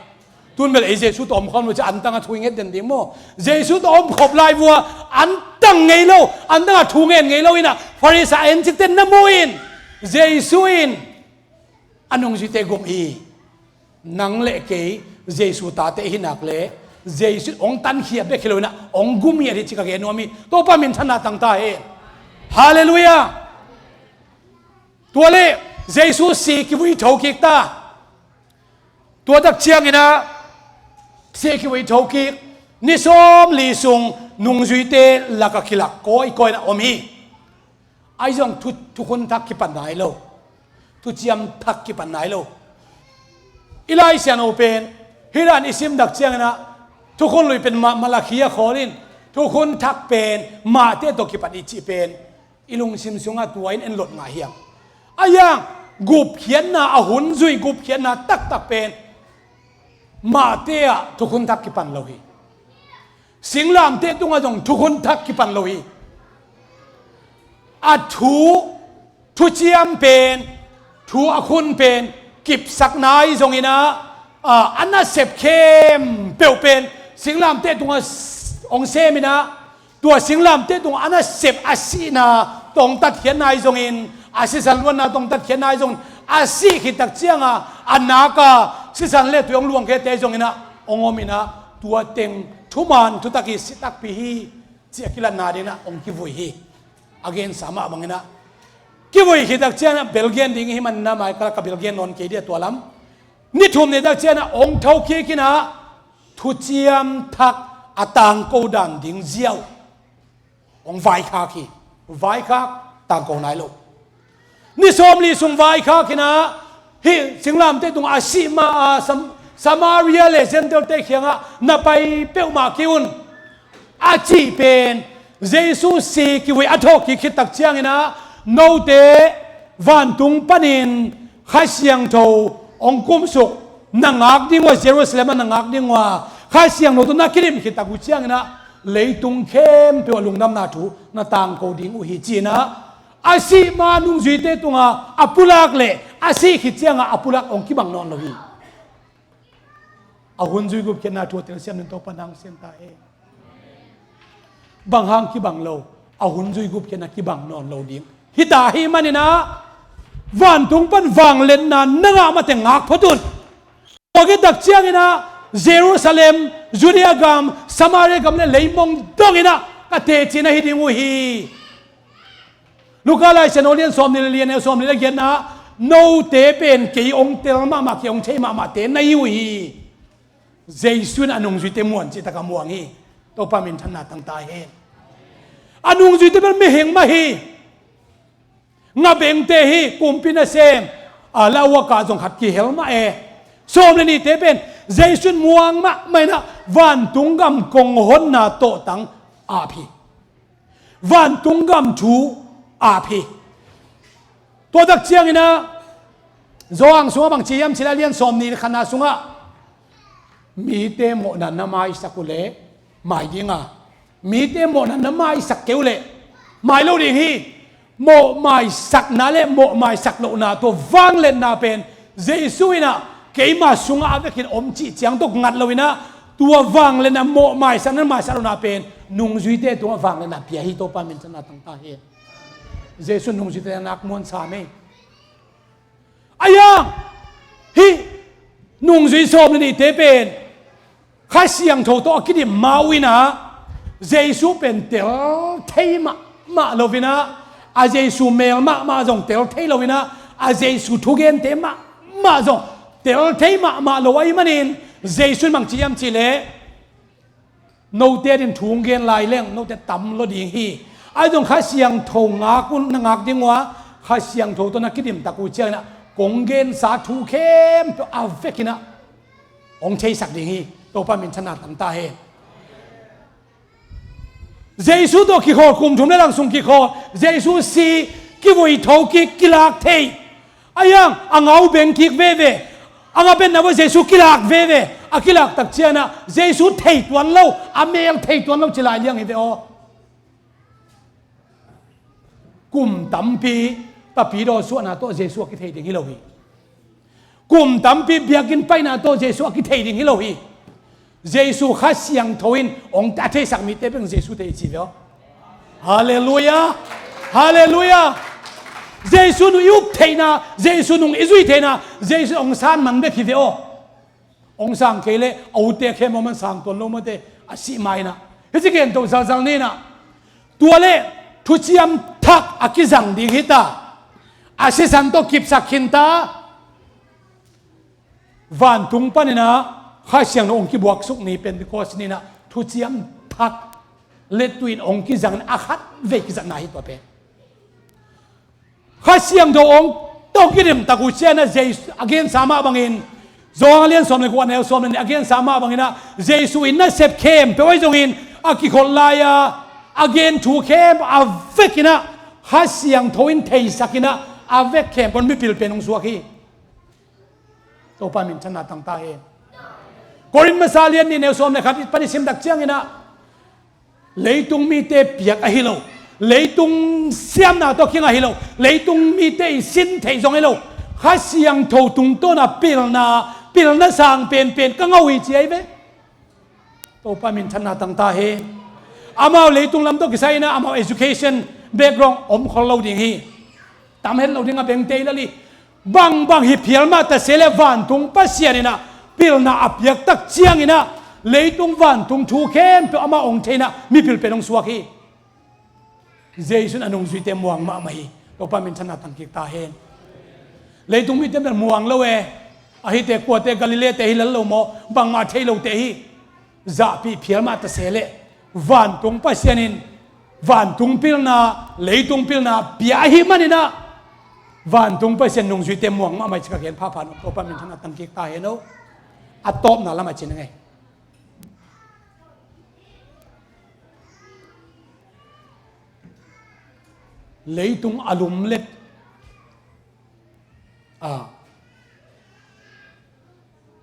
Tun bel ei Jesu tawh omkhawm lo ci antang a thu i nget den ding maw? Jesu tawh omkhawm lai vua antang ngei lo, antang a thu ngen ngei lo inah Farisa a encikte na mu in Jesu in a nungzuite gum hi. Nang le kei Jesu tate hi nak le Jesu hong tankhia bek hi lo inah hong gum hi a hi ci ka gen nuam hi. Topa minthanna tangta hi. Halleluiah. Tua le Jesu si kivui tho kik ta. Tua tak cianginah si kivui tho kik ni sawm li sung nungzuite laka kilak kawikawi inah om hi. Ahi zong thu, thukhun thak kipan nai lo. Thuciam thak kipan nai lo. I Lai Siangtho pen hih dan i sim tak cianginah thukhun lui pen Ma-, Malakhi a khawl in thukhun thak pen mahte tawh kipan i cih pen i lungsim sungah tua in en lot ngah hiam? A yang gupkhiatna, a hun zui gupkhiatna taktak pen mahte ah thukhun thak kipan lo hi. Singlamteh tungah zong thukhun thak kipan lo hi. A thu, thuciam pen, thu a khun pen kipsak nai zonginah, a, a nasep khempeuh pen singlamteh tungah s-, hong seminah tua singlamteh tungah a nasep a sihna tawh hong tatkhiat nai zongin, a sisan luanna tawh hong tatkhiat nai zongin, a sih khit tak cianga a naka sisan le tui hong luangkhiate zonginah hong ominah tua teng thuman thutak hi, si takpi hi, ci a kilatna dinginah hong kivui hi. A gensa mah banginah kivui khit tak cianginah belgen ding hi manna mai kala ka belgen nawn kei dia tua lam. Ni thum ni tak cianginah hong tho kik inah thuciam thak a tangko dan ding ziau hong vaikhak hi. Vaikhak, tangko nai lo. Ni sawm li sung vaikhak inah hih singlamteh tungah a sih ma a Sam-, Samaria le Gentile-te kiangah na pai peuhmah kei un a cih pen Jesu si kivui a thawh kik khit tak cianginah note vantung panin Kha Siangtho hong kumsuk na ngak ding uh a, Jerusalem ah na ngak ding uh a, Kha Siangtho tawh na kidim khit tak uh cianginah leitung khempeuh ah lungdamna thu na tangko ding uh hi, ci-inah a sih ma nungzuite tungah a pulak le a sih khit ciangah a pulak hong kibang nawn lo hi. A hun zui gupkhiatna thu a telsiam ding Topa nang sem ta hen. Bang hang kibang lo? A hun zui gupkhiatna kibang nawn lo ding hi ta ahih maninah vantung pan vangliatna na ngah mateng ngak phot un. Tua khit tak cianginah Jerusalem, Judea gam, Samaria gam le leimong donginah ka teci na hi ding uh hi. Luka Lai Siangtho lian sawm nih le lian, sawm nih le giatna, note pen kei hong tel mahmah, kei hong thei mahmahte na hi uh hi. Jesu in a nungzuite muan cihtak a muang hi. Topa minthanna tangta hen. A nungzuite pen mihing mah hi. Ngabengte hi, kumpi nasem, a lauaka zong khat kihel mah e. Sawm le nihte pen Jesu in muang mahmah inah vantung gam kong honna tawhtang ap hi. Vantung gam thu ap hi. Tua tak cianginah Johan sungah bang ci hiam cih leh a lian sawm nih le khatna sungah mite mawhna na maisak uh leh mai dinga, mite mawhna na maisak kei uh leh mai lo ding hi. Mawh maisakna le mawh maisak lohna tua vangliatna pen Jesu inah keima sungah a vekin om cih ciang tawh ngat lo inah tua vangliatna, mawh maisakna, maisak lohna pen nungzuite tungah vangliatna pia hi. Topa minthanna tangta hi. Jesu nungzuite nak muan sam hi. A yang hih nungzui sawm le nihte pen Kha Siangtho tawh a kidim ma uh inah Jesu pen tel thei mahmah lo inah, a Jesu mel mahmah zong tel thei lo inah, a Jesu thugente mahmah zong tel thei mahmah lo ahih manin Jesu in bang ci hiam cih leh, note adin thu hong gen lai leng note tam lo ding hi. Ahi zong Kha Siangtho ngak un, na ngak ding uh a, Kha Siangtho tawh na kidim tak uh cianginah kong gensa thu khempeuh a vekinah hong theisak ding hi. Topa minthanna tangta hen. Jesu tawh kikhawl, kum thum le lang sung kikhawl, Jesu si, kivui tho kik, kilak thei. A yang a ngau beng kik veve. A ngabetna vua Jesu kilak veve. A kilak tak cianah Jesu thei tuan lo, a mel thei tuan lo ci lai liang hi ve aw. Kum tampi papi daw suahna tawh Jesu a kithei ding hi lo hi. Kum tampi biakinn paina tawh Jesu a kithei ding hi lo hi. Jesu Kha Siangtho in hong a theisak mite bek Jesu thei ci ve aw. Halleluiah. Halleluiah. Jesu nung i up theihna, Jesu nung i zui theihna, Jesu hong san man bek hi ve aw. Hong sang kei leh a ute khem aw, man sang tuan lo mate, a sih ma inah. Hih ci gen to zalzal ni inah. Tua leh thuciam thak a kizang ding hi ta. A sisan tawh kipsak khin ta. Vantung paninah Kha Siangtho hong kibuaksuk ni Pentecost ni inah thuciam thak lettuin hong kizangin a khat vei kizatna hi tua pen. Kha Siangtho hong tawh kidem tak uh cianah Jesu a gensa mah bangin, Johan a lian sawm le kua neu sawm le nih a gensa mah banginah Jesu in nasep khempeuh ahi zongin a kikhol lai-a a gen thu khempeuh a vekinah Kha Siangtho in theisakinah a vek khempeuh mipil pen hong suak hi. Topa minthanna tang ta hen. Korin masa lian nih neu sawm le khat pan i sim tak cianginah leitung mite piak ahi lo, leitung siamna tawh king ahi lo, leitung mite i sin theih zong ahi lo, Kha Siangtho tungtawna pilna, pilna sang penpen ka ngah uh hi ci ahi ve. Topa minthanna tang ta hen. Amau leitung lam tawh kisai inah amau education background om khol lo ding hi. Tam het lo ding a bengte i lal hi. Bangbang hi phial mah ta se leh vantung Pasian inah pilna a piak tak cianginah leitung vantung thu khempeuh amah hong thei inah mipil pen hong suak hi. Jesu in a nungzuite muang mahmah hi. Topa minthanna tang kik ta hen. Leitung mite bel muang lo e. Ahite kuate Galilee te hi lel lo maw, bangmah thei lote hi. Zahpih phial mah ta se leh vantung Pasian in vantung pilna, leitung pilna pia ahi maninah vantung Pasian nungzuite muang mahmah hi ci ka gen phapha nung. Topa minthanna tang kik ta hen aw. A tawpna lam a cin a ngei. Leitung a lumlet a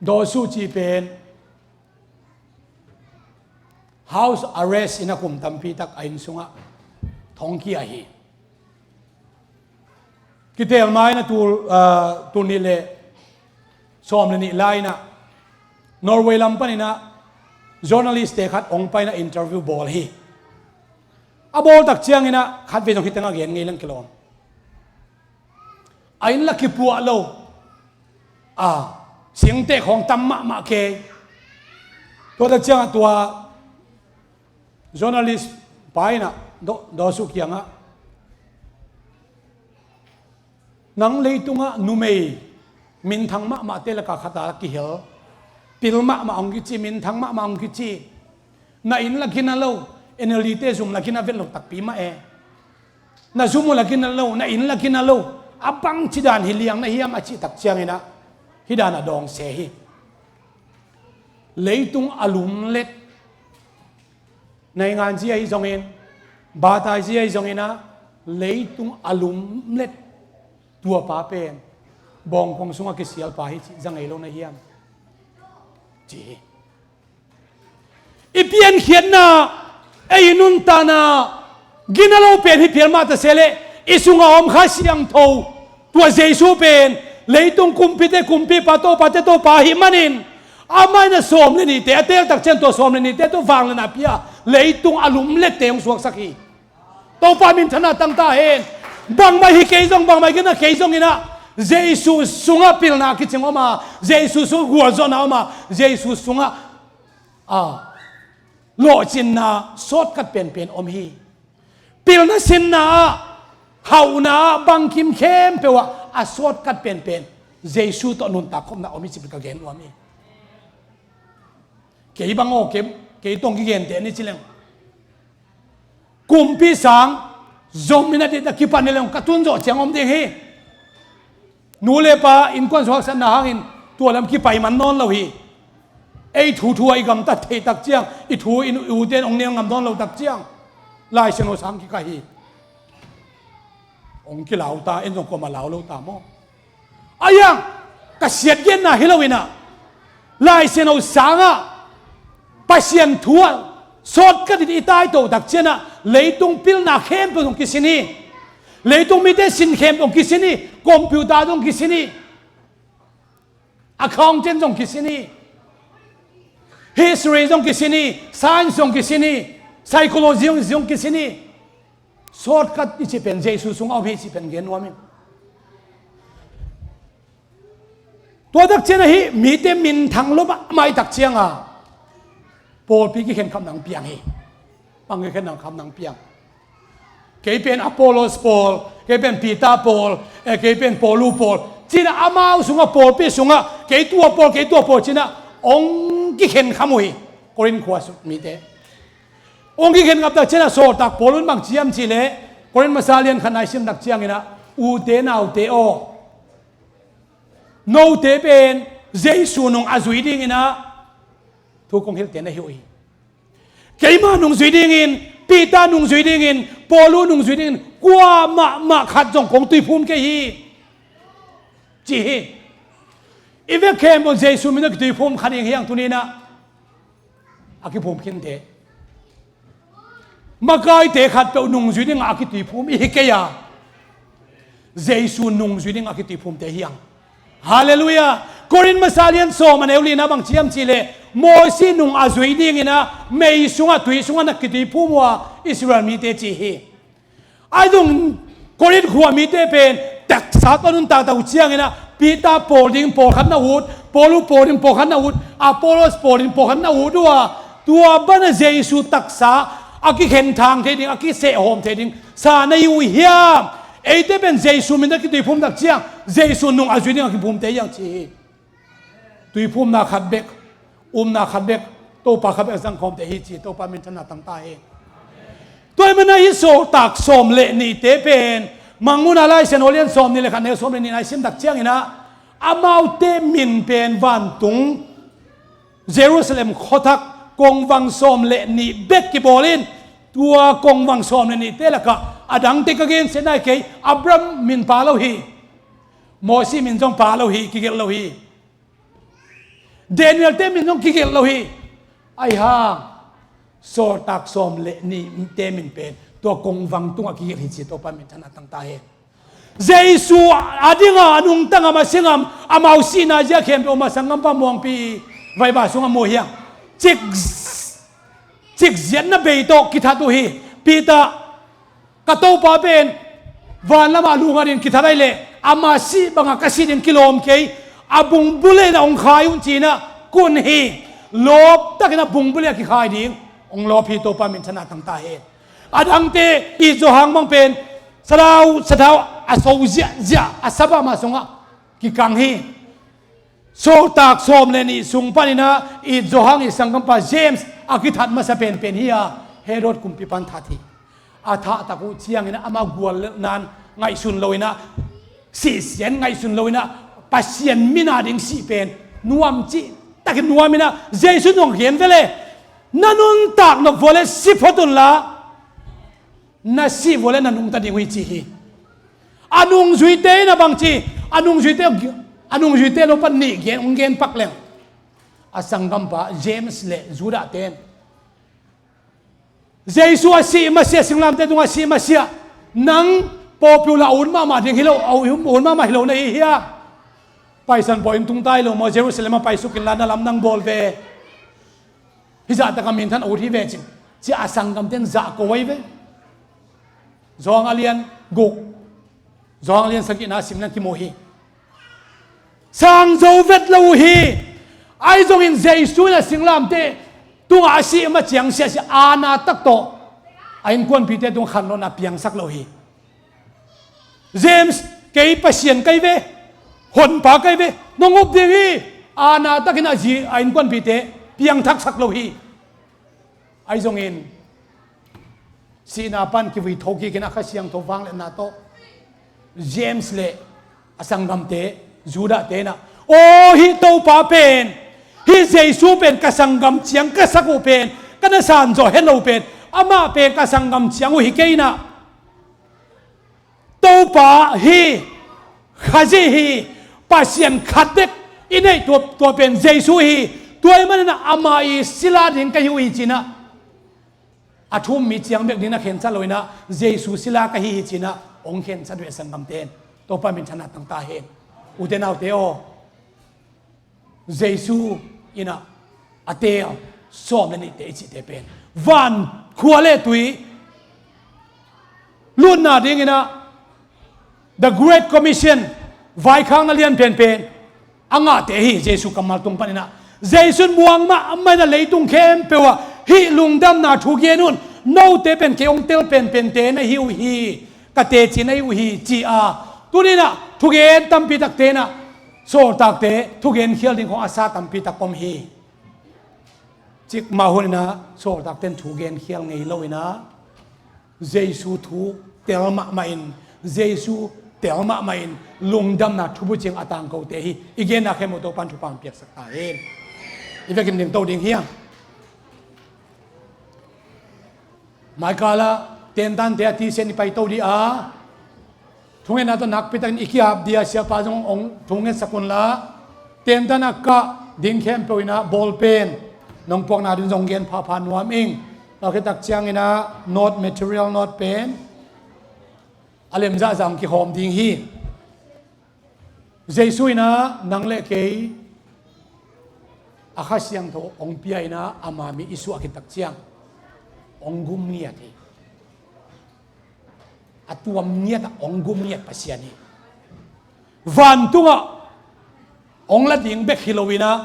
dawsu ci pen house arrest inah kum tampi tak a inn sungah thongkia hi. Kitel ma inah tul, ah, tul nih le sawm le nih lai inah Norway lam paninah journalist te khat hong pai inah interview bawl hi. A bawl tak cianginah khat vei zong hih tengah gen ngei leng kilawm. A inn la kipuah lo. A singteh khawng tam mahmah kei. Tua tak ciangah tua journalist pa inah daw, dawsu kiangah, nang leitungah numei minthang mahmahte lakah khat a kihel, pil mahmah hong kici, minthang mahmah hong kici. Na inn la gina lo, N L D te zum la gina vet lo takpi mah e. Na zum uh la gina lo, na inn la gina lo, a bangci dan hi liang na hiam a cih tak cianginah hih dan a dawng se hi. Leitung a lumlet, naingan zia hi zongin, batai zia hi zonginah leitung a lumlet tua pa pen bawngkong sungah kisial pa hi cih za ngei lo na hiam? Ci hi. I piankhiatna, ei i nuntakna gina lo pen hi phial mah ta se leh i sungah om Kha Siangtho, tua Jesu pen leitung kumpite kumpipa, topate topa ahih manin amah in a sawm le nihte a teel tak ciang tua sawm le nihte tawh vangliatna pia leitung a lumlette hong suaksak hi. Topa minthanna tang ta hen. Bangmah hi kei zong, bangmah gina kei zonginah Jesu sungah pilna kicing om a, Jesu sungah gualzawhna om a, Jesu sungah a lawhcinna sawtkat penpen om hi. Pilna sinna ah, hauhna ah, bangkim khempeuh ah a sawtkat penpen Jesu tawh nuntak khopna om hi cih ka gen nuam hi. Kei bang aw, kei, kei tawh kigenteh ni ci leng, kumpi sang zom in a dit a kipan ni leng ka tun zawh ciang om ding hi. Nu le pa innkuan sung haksatna hangin tua lam kipai man nawn lo hi. Ei thu thu a i gamtat theih tak ciang, i thu in ute in hong nel ngam nawn lo tak ciang, Lai Siangtho sang kikah hi. Hong kilau ta, en zong kuamah lau lo ta maw? A iang ka siat genna hi loinah Lai Siangtho sangah Pasian thu ah sawtkat in i taito tak cianah leitung pilna khempeuh zong kisin hi. Leitung mite sin khempeuh zong kisin hi. Computer zong kisin hi. Accountant zong kisin hi. History zong kisin hi. Science zong kisin hi. Psychology zong, zong kisin hi. Shortcut i cih pen Jesu sungah om hi cih pen gen nuam ing. Tua tak ciangin ahi mite minthang lua mahmah i tak ciangin pawlpi kikhen kham nang piang hi. Bang kikhen nang kham nang piang. Kei pen Apollos pawl, kei pen Peter pawl, eh, kei pen Paulu pawl. Ci-in amau sungah, pawlpi sungah kei tua pawl, kei tua pawl ci-in hong kikhen kham uh hi. Korin khua sung mite hong kikhen kham tak ciangin Sawltak Paulu in bang ci hiam cih leh, Korin masa lian khat na i sim tak ciangin, ute naute aw, note pen Jesu nung a zui dingin thu kong hilhte na hi uh hi. Keimah nung zui dingin, Peter nung zui dingin, Paulu nung zui dingin, kua mahmah khat zong kong tuiphum kei hi, ci hi. I vek khempeuh Jesu min a kituiphum kha ding hi hang. Tuni-in a kiphum khinte, makaite khatpeuh nungzui dingin a kituiphum i hi kei a, Jesu nungzui dingin a kituiphumte hi hang. Halleluiah. Korin masa lian sawm a neu li-na bang ci hiam cih leh, Mosi nung a zui dingin mei sungah, tui sungah na kituiphum uh a, Israel mite, ci hi. Ahi zongin Korin khua mite pen taksa tawh nuntak tak uh ciangin Peter pawl ding pawlkhat na ut, Paulu pawl ding pawlkhat na ut, Apollos pawl ding pawlkhat na ut uh a, tua banah Jesu taksa a kikhen thang thei ding, a kisehhawm thei ding sa na hi uh hiam? Eite pen Jesu min a kituiphum tak ciang Jesu nung a zui dingin a kiphumte hi hang, ci hi. Tuiphumna khat bek, upna khat bek, Topa khat bek a zangkhawmte hi, ci Topa minthanna tang ta hen. Tua ahih manin hih Sawltak sawm le nihte pen Mangmuhna Lai Siangtho lian sawm nih le khat, neu sawm le nihna i sim tak ciangin amaute min pen vantung Jerusalem khuathak kongvang sawm le nih bek kibawl in, tua kongvang sawm le nihte lakah a dangte ka gensiatna hi kei. Abraham min pha lo hi. Mosi min zong pha lo hi, kigelh lo hi. Daniel-te min zong kigelh lo hi. Ahi hang Sawltak sawm le nihte min pen tua kongvang tungah kigelh hi, ci Topa minthanna tang ta hen. Jesu a ding a, a nungta ngam, a si ngam, amau sihna zia khempeuh mah sanggampa muangpi vaiba sungah mu hi hang. Cik, cikziatna bei tawh kithat uh hi. Peter, ka Topa pen van lamah lunga dingin kithat ahih leh ama sih bangah ka sih ding kilawm kei, a bungbulh in hong khai un, ci-in kun hi. Lawptakin a bungbulh in a kikhai ding hong lawp hi. Topa minthanna tang ta hen. A dangte, it zawhang bang pen sathau, sathau a so ziahziah a sap a, amah sungah kikang hi. Sawltak sawm le nih sung panin it zawhang, i sanggampa James a kithat masa penpen hi a, Herod kumpipan that hi. A thah tak uh ciangin amah guallelhna in ngaihsun lo-in, sihsia in ngaihsun lo-in, Pasian min a ding sih pen nuam cihtakin nuam in, Jesu in hong gen ve leh, na nuntak nop vua leh si phot unla, na sih vua leh na nungta ding uh hi, ci hi. A nungzuite in a bang ci, a nungzuite, a nungzuite lo pan nih gen, hong gen pak leng, a sanggampa James le Judah-te in, Jesu a sih masiah, singlamteh tungah a sih masiah, nang popular a ut mahmah ding hi lo, a ut mahmah hi lo na hi hiam? Paisan pawi in tung ta hi lo maw? Jerusalem ah paisuk inla na lamdang bawl ve. Hih zahtak a minthan a ut hi ve cin, ci-a a sanggamte in zahko ahi ve. Johan a lian guk, Johan a lian sagihna sim leng kimu hi. Sang zo vet lo uh hi. Ahi zongin Jesu in a singlamteh tungah a sih ma ciang siahsiah aana tak tawh a innkuanpihte tungah khanlawhna piangsak lo hi. James, kei Pasian ka hi ve, honpa ka hi ve, nong up ding hi. Aana takin a zi, a innkuanpihte piangthaksak lo hi. Ahi zongin sihna pan kivui tho kikin a Kha Siangtho vangliatna tawh James le a sanggamte, Judah-te in, aw, hih Topa pen, hih Jesu pen ka sanggam ciang ka sak uh pen, ka na san zawh het lo uh pen, amah pen ka sanggam ciang uh hi kei in, Topa hi, Khazih hi, Pasian khat bek i neih tua, tua pen Jesu hi. Tua ahih manin amah i sila ding ka hi uh hi, ci-in a thu-um mi ciang bek dingin a khensat lo-in, Jesu sila ka hi hi, ci-in hong khensat uh hi, a sanggamte in. Topa minthanna tang ta hen. Ute naute aw, Jesu in ah a teel sawm le nihte i cihte pen van khua le tui lutna dingin ah The Great Commission, vaikhakna lian penpen a ngahte hi. Jesu kammal tung panin ah Jesu in muang mahmah in ah leitung khempeuh ah hih lungdamna thu gen un, note pen kei hong tel penpente na hi uh hi, ka teci na hi uh hi, ci a. Tuni in ah thugen tampi takte in ah sawltakte thugen khial ding khawng a sa tampi tak om hi. Cikmah hun in ah sawltakte in thu gen khial ngei lo in ah Jesu thu tel mahmah in, Jesu tel mahmah in lungdamna thubucing a tangkote hi. I genna khempeuh Topa'n thupha piaksak ta hen. I vekin dingto ding hi hang. Maikal ah tentante a tisen i paito dih a, thungetna tawh nakpi takin i ki-ap dih a, siapa zong hong thungetsak unla, tentan a kah ding khempeuh in ah ball pen nong puakna ding zong gen phapha nuam ing. Tua khit tak ciangin ah note, material note pen a lemzah zah hong kihawm ding hi. Jesu in ah nang le kei a Kha Siangtho hong pia in ah ama min i suah khit tak ciang hong gum ngiat hi. A tuam ngiat ah hong gum ngiat Pasian hi. Vantungah hong la ding bek hi lo in ah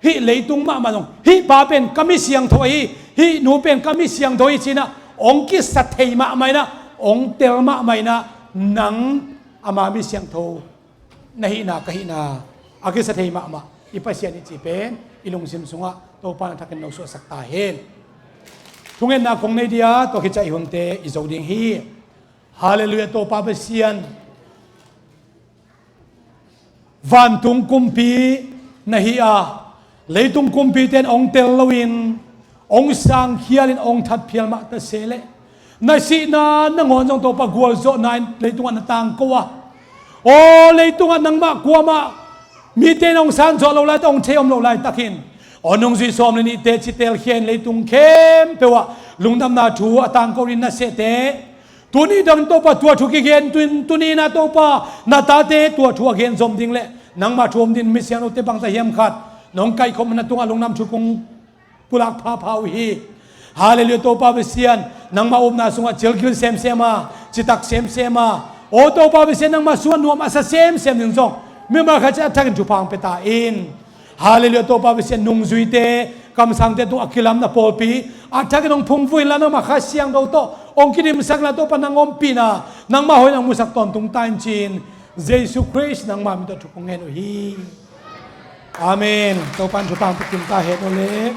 hih leitung mahmah zong hih pa pen ka mi siangtho ahi, hih nu pen ka mi siangtho ahi ci in ah hong kisa thei mahmah in ah, hong tel mahmah in ah, nang ama mi siangtho na hihna ka hihna a kisa thei mahmah i Pasian i cih pen i lungsim sungah Topa'n a thakin lo suahsak ta hen. Thungetna kong nei dih a, tua khit ciang i hunte i zo ding hi. Halleluiah, Topa Pasian. Vantung kumpi na hi a, leitung kumpite in hong tel loin hong sangkhialin hong thatphial mah ta se leh, na sihna nangawn zong Topa gualzawhna in leitungah na tangko a. Aw leitungah nangmah kuamah mite in hong sansuah loh laitak, hong thei om loh laitakin, aw nungzui sawm le nihte ci telkhia in leitung khempeuh ah lungdamna thu a tangko dingin na sehte, tuni dong Topa tua thu kigen tun, tuni in ah Topa na tate tua thu a gen zom ding le nangmah thu om dingin mi siangthote bangzah hiam khat nong kaihkhop na tungah lungdam thu kong pulak phapha uh hi. Halleluiah, Topa Pasian, nangmah upna sungah cilgil semsem a, citak semsem a, aw Topa Pasian, nangmah sungah nuam a sa semsem ding zong mimal khat ciat a thakin thupha hong pia ta in. Halleluiah, Topa Pasian, nungzuite, kamsangte tung a kilamna pawlpi a thakin hong phungvuh inla, nangmah Kha Siangtho tawh hong kidimsak inla, Topa nang ompihna, nangmah hoihna hong musak tawntung ta in ci-in, Jesu Khrist nangmah min tawh thu kong ngen uh hi. Amen. Topa'n thupha hong pia kim ta hen uh le.